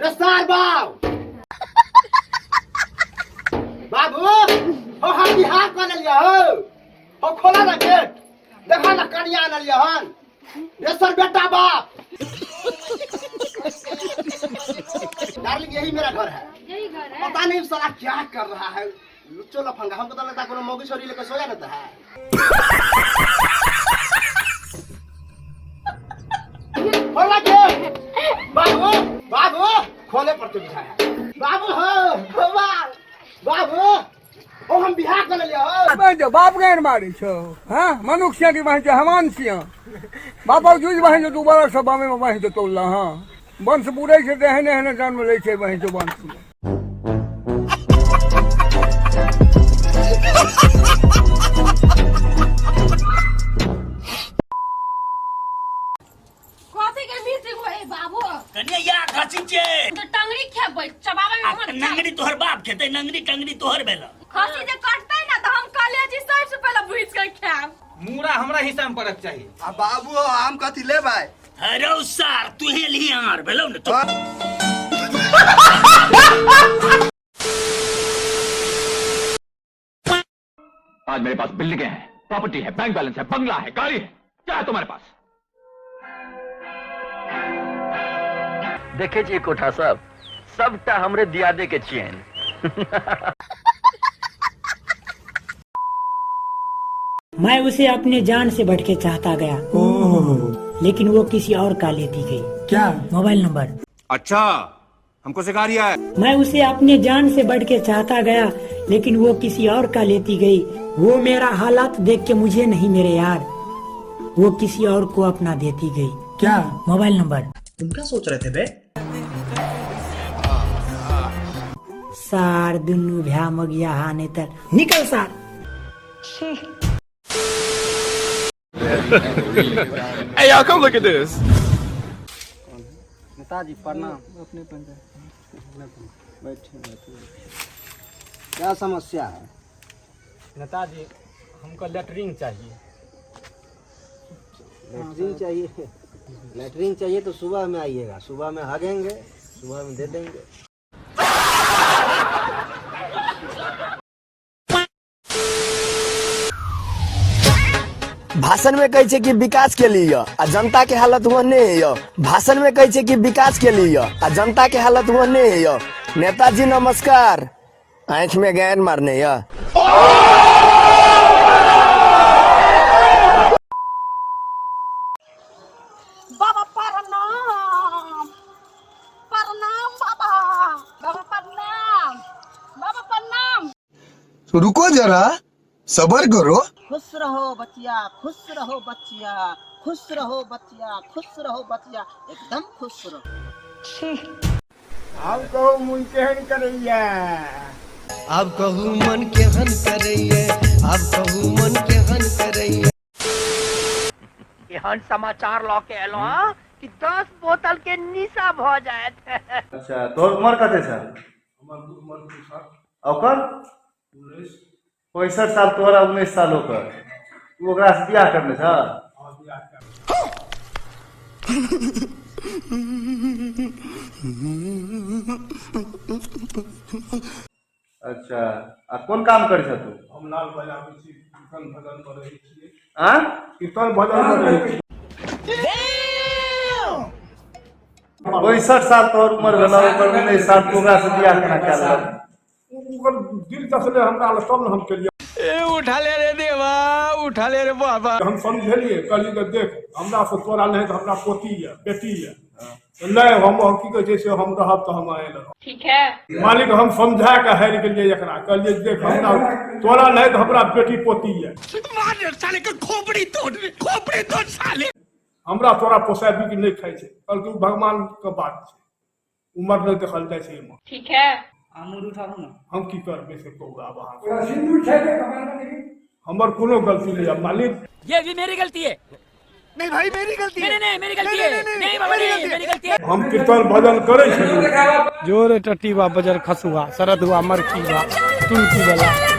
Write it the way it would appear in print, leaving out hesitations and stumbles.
रे सार बाब बाबू हो हम बिहार कर लेलियै हो हो खोला ना गेट देखा ना कनिया आनलियै हन रे सर बेटा बाप डार्लिंग यही मेरा घर है। यही घर है। पता नहीं साला क्या कर रहा है लुच्चो लफंगा। हमको तो लगता है कोनो मौगी छोरी लेकर सोया रहता है। खोला गेट बाबू बाबू खोले पड़ते बिछाया है बाबू हो बाबू ओ हम बिहार कर लेलियै हो। बहन जो बाप गैर मारे छो हाँ मनुष्य छिया कि बहन जो हमान छिया बापक जुज बहन जो दू बरस से बामे में बहन जो तोलला। हाँ वंश बुरै छै तऽ एहने एहने जन्म लै छै बहन जो वंश में। कथी के मीटिंग होए बाबू? कनिया या खसी छे। तो टंगड़ी खेबै चबाबै आ हमर। नंगड़ी तोहर बाप खेतै, नंगड़ी टंगड़ी तोहर भेल। खसी जे कटतै ना त हम कलेजी सबसे पहले भुज के खाएब। मूड़ा हमरा हिस्सा में पड़क चाहिए। आ बाबू आम कथी लेबै? अरे सार तू हे ली आर भेलौ ने तो। आज मेरे पास बिल्डिंगें हैं, प्रॉपर्टी है, बैंक बैलेंस है, बंगला है, गाड़ी है, क्या है तुम्हारे पास? देखे छियै कोठा सब सबटा हमरे दियादे के छियनि। मैं उसे अपने जान से बढ़ के चाहता गया, लेकिन वो किसी और का लेती गई। क्या? Mobile number. अच्छा हमको सिखा रिया है। मैं उसे अपने जान से बढ़ के चाहता गया, लेकिन वो किसी और का लेती गई। वो मेरा हालात देख के मुझे नहीं मेरे यार, वो किसी और को अपना देती गई। क्या? Mobile number. तुम क्या सोच रहे थे बे? सार दुनू भ्या मगिया हा नहीं तर निकल सार। Hey y'all, come look at this. नेताजी प्रणाम। अपने पंचायत बैठे बैठे। क्या समस्या है? नेताजी हमको लेटरिन चाहिए। लैटरीन चाहिए? लैटरीन चाहिए तो सुबह में आइएगा, सुबह में हगेंगे, सुबह में दे देंगे। भाषण में कहै छै कि विकास के लिए आ जनता के हालत ओहने है। भाषण में कहै छै कि विकास के लिए आ जनता के हालत ओहने है। नेताजी नमस्कार, आँख में गैन मारने या। बाबा प्रणाम, प्रणाम बाबा, बाबा प्रणाम, बाबा प्रणाम। तो रुको जरा, सबर करो। खुश रहो बचिया, खुश रहो बचिया, खुश रहो बचिया, खुश रहो बचिया, एकदम खुश रहो। आब कहू मन केहन करैया? आब कहू मन केहन करैया? आब कहू मन केहन करैया? एहन समाचार लऽ के एलहुँ हँ कि 10 बोतल के निशा भऽ जायत। अच्छा तोहर उमर कते छ? आ ओकर 65 साल तोहरा 19 साल ओकर। तू ओकरा से बियाह करने छ? अच्छा आ कोन काम करै छ तू? हम नाल बजाबै छी, कीर्तन भजन मे रहै छियै। आँ? कीर्तन भजन मे रहै छी। 65 साल तोहर उमर भेलौ, ओकर 19 साल, तू ओकरा से बियाह केना कए लेलक? ओकर दिल तसले हमरा लग तब ने हम केलियै। ए उठा ले रे देवा, उठा ले रे बाबा। हम समझेलियै, कहलियै जे देख हमरा से तोरा नहि तऽ हमरा पोती यऽ, बेटी यऽ, नहि हम की कहै छै से हम रहब तऽ हम आयल रहब। ठीक है मालिक। हम समझा के हारि गेलियै एकरा, कहलियै देख हमरा तोरा नहि तऽ हमरा बेटी पोती यऽ। मार साले के खोपड़ी तोड़, खोपड़ी तोड़ साले। हमरा तोरा पोसाबी कि नहि खाइ छै। कहलकै ओ भगवान के बात छै, उमर नहि देखल जाइ छै एहिमे। ठीक है। हम की करबै से कहू आब अहाँ। हमर कोनो गलती नहि यऽ मालिक। ये भी मेरी गलती है। नहीं भाई मेरी गलती नहीं नहीं मेरी गलती है। नहीं बाबा नहीं मेरी गलती है। हम कीर्तन भजन करै छलियै। जोरे टट्टी बा बजर खसुआ सरद हुआ मरकी बा तुलकी वाला।